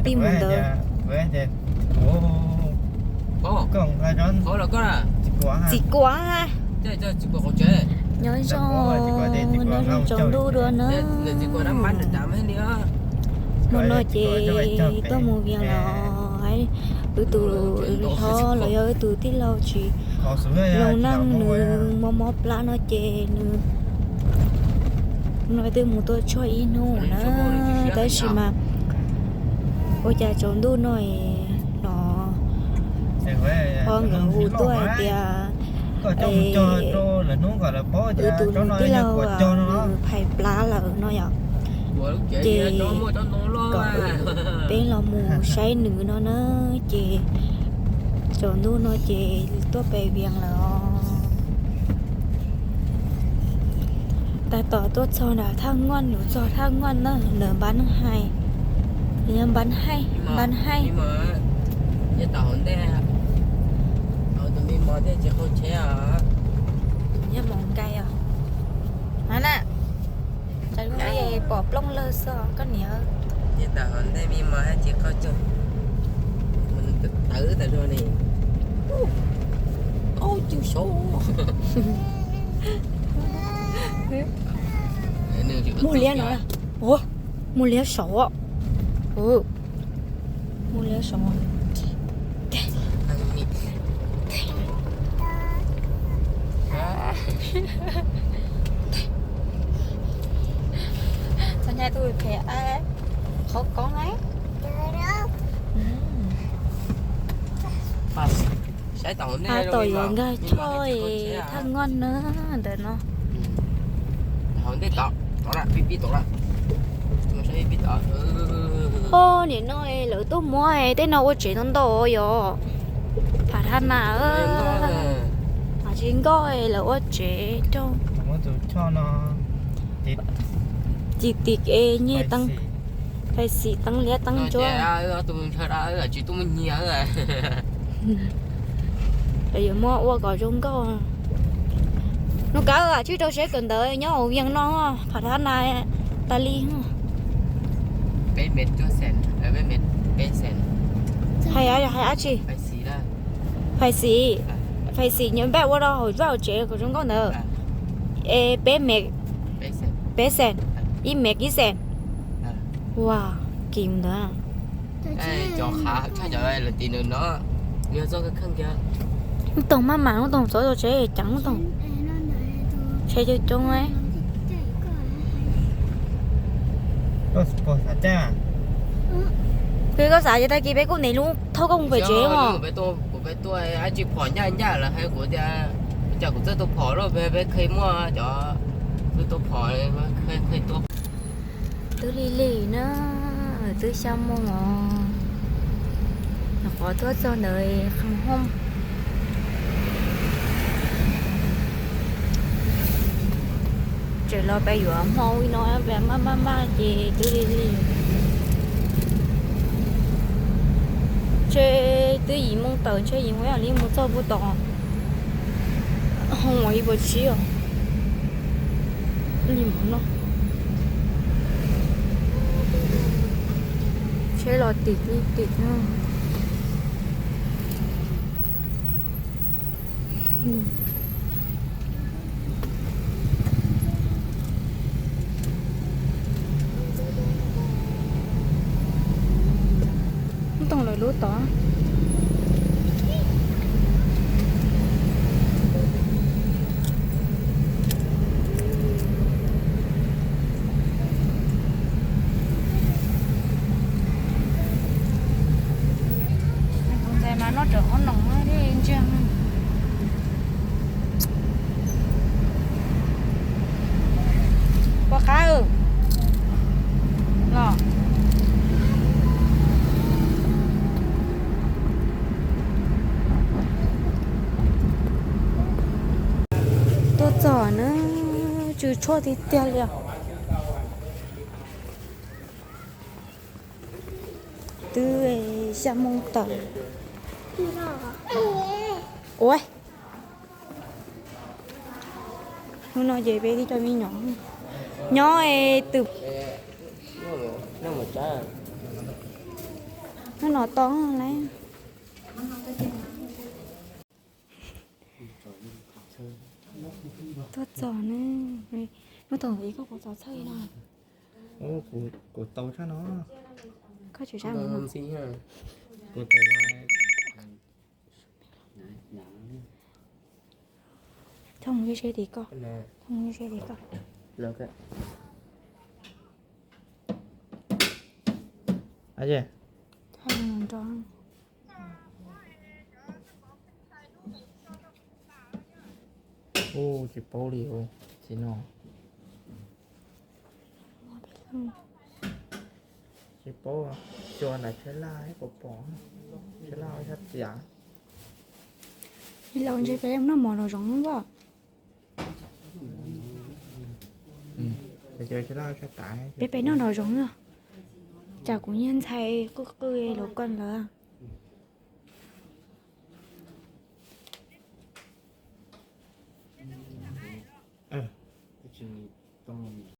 Tij mus ntawd. Txiv Kuam. Nyob zoo, nyob zoo tsaus ntuj dua na. Hmo no ces tuaj mus Vias los wb tus hlob los yog wb tus tij laug tsis zoo neej, nws mob mob plab no ces nws no twb mus tuaj tshoj ib hnub na, tab sis mas ua cas tsaus ntuj no no ho nkawd hu tuaj hais tias wb tus tij laug nws phais plab lawm no yom, ces kom peb los mus saib nws no na, ces tsaus ntuj no ces tuaj pem Vias lawm os. Tab tom tuaj txog nram Thaj Nguaj, nws txog Thaj Nguaj na, lawv npab hais, npab hais, npab hais. Nyob Moos Kais os. Mas na, pom plooj lawg xwb koj niam. Mus liab no, ua, mus liab saud, mus liab saud. Txog nyab tus phem qhov koob na. Tab tom yuav nkag tshoj Thaj Nguaj na ntawm no. Ho nim no lawv tuaj muab tej no ua tsev ntau ntau yom. Phav Thab Nas, mas tsis nkauj lawv ua tsev rau. Ci ti ke nyiaj teeb, phais xis teeb liab teeb ntsuab. Tsis tuaj muab nyiag. Yuav muab ua kom zoo nkauj. Nub kab tsib rau seb kawm ntawv nyob hauv Vias no, Phav Thab Nas tas li. Hais, hais dab tsi? Phais xis, phais xis nyob npaj ua rau hauv vaj hauv tsev kom zoo nkauj ntawd. Es peb mev, peb xees, ib mev ib xees. Ua, kim ntawd. Ub toog maj mam, ub toog txov tau tsev ceev, ub toog tsev coob coob. Koj xav ces tag kis peb kuj niaj hnub thauj koj mus pem tsev os. Kuv peb tuaj dab tsi phom ncaj ncaj lawm hais kuv tias, cas kuv txawj tua phom lawm, peb qhia muaj cov txawj tua phom, qhia tua. Twb lig lig na, twb xya moos os. Nyuam qhuav tuaj txog ntawd qhov hoob. Tseem los peb yuav hmo ub no peb maj maj maj ces twb lig lig. Ntshe twb yim moos tawm ntshe yim moos ib yam li mus txog puag tom hoo uas ib puas tsib os. Li no tsheb los tim tim. Ub toog lawm lub tod. Tus ntxhais mas noj rawv qhob noom thiab ntsia. Pov qab los. Tuaj txog na, tsw tshuaj tiag tiag li os. Twb xya moos tawm. Ua, hnub no ces peb tib co me nyuam Nyob es twm. Hnub no tau lawm. Tuaj txog ne. Muab tau ib koj puas txaus txhawj li no? Kuv tau tshaj no. Koj tsis sab no. Kuv tau. Thooj ib seb tim koj. Thooj ib seb tim koj. Thooj nrov. Ua tsis paub li, tsis no. Tsis paub, xyov ntawm Tshaj Laj puas pom, Tshaj Laj ua sab tias. Ib los ntshe peb noj mov los zoov os. Peb peb noj los zoov os. Tsam kuv nyiag ntxhais qwj qwj los koj lawm.